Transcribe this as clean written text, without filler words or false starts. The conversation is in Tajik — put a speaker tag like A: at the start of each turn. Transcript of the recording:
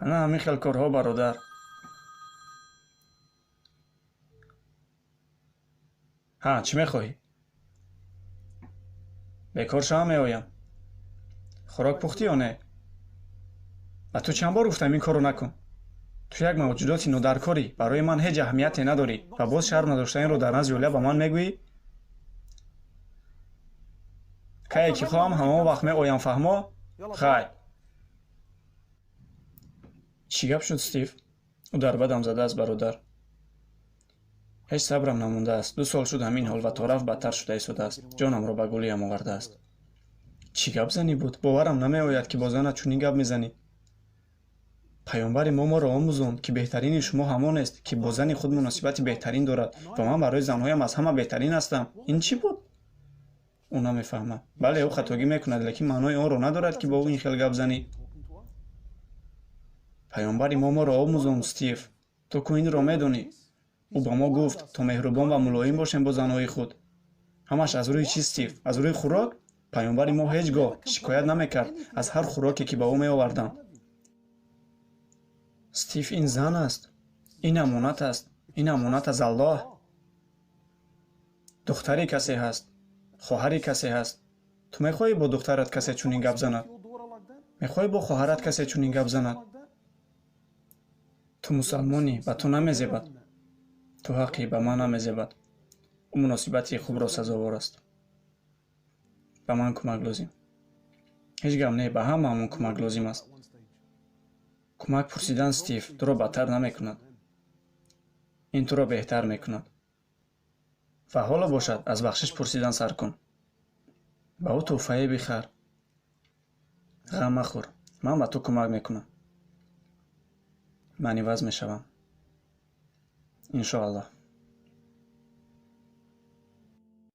A: Ана ҳамин хел корҳо, бародар. Ҳа, чӣ мехоҳӣ? Бекор шавам, меоям. Хӯрок пухтӣ ё не? Ба ту чанд бор гуфтам, ин корро накун. Ту як мавҷудоти нодаркорӣ, барои ман ҳеҷ аҳамияте надорӣ ва боз шарм надоштанро дар назди Юлия ба ман мегӯӣ? Кае ки хоҳам, ҳамон вақт меоям, фаҳмо? Хай. Чӣ гап шуд, Стив? Ӯ дар бадам задааст, бародар. Ҳеҷ сабрам намондааст. 2 сол шуд ҳамин ҳол ва торафт бадтар шуда истодааст. Ҷонамро ба гулиям овардааст. Чӣ гап занӣ буд? Боварам намеояд, ки бо занат чунин гап мезанӣ. Паёмбари мо моро омӯзонд, ки беҳтарини шумо ҳамонест, ки бо зани худ муносибати беҳтарин дорад ва ман барои занҳоям аз ҳама беҳтарин ҳастам. Ин чӣ буд? Ӯ намефаҳмад. Бале, ӯ хатогӣ мекунад, лекин маънои онро надорад, ки бо ӯ ин хел гап занӣ. Паёмбари мо моро омӯзонд, Стив. Ту ку инро медонӣ? Ӯ ба мо гуфт, то меҳрубон ва мулоим бошем бо занҳои худ. Ҳамаш аз рӯи чӣ, Стив? Аз рӯи хӯрок? Паёмбари мо ҳеҷ гоҳ шикоят намекард аз ҳар хӯроке, ки ба ӯ меоварданд. Стив, ин зан аст. Ин амонат аст. Ин амонат аз Аллоҳ. Духтари касе ҳаст. Хоҳари касе ҳаст. Ту мехоҳӣ бо духтарат касе чунин гап занад? Мехоҳӣ бо хоҳарат касе чунин гап занад? Ту мусалмонӣ, ба ту намезебад. Ту ҳаққӣ, ба ман намезебад. Ӯ муносибати хубро сазовор аст. Ба ман кӯмак лозим. Ҳеҷ гап не, ба ҳамаамон кӯмак лозим аст. Кӯмак пурсидан, Стив, туро бадтар намекунад. Ин туро беҳтар мекунад. Ва ҳоло бошад, аз бахшиш пурсидан сар кун. Ба ӯ тӯҳфае бихар. Ғам махӯр, ман ба ту кӯмак мекунам. Ман иваз мешавам. Иншоаллоҳ.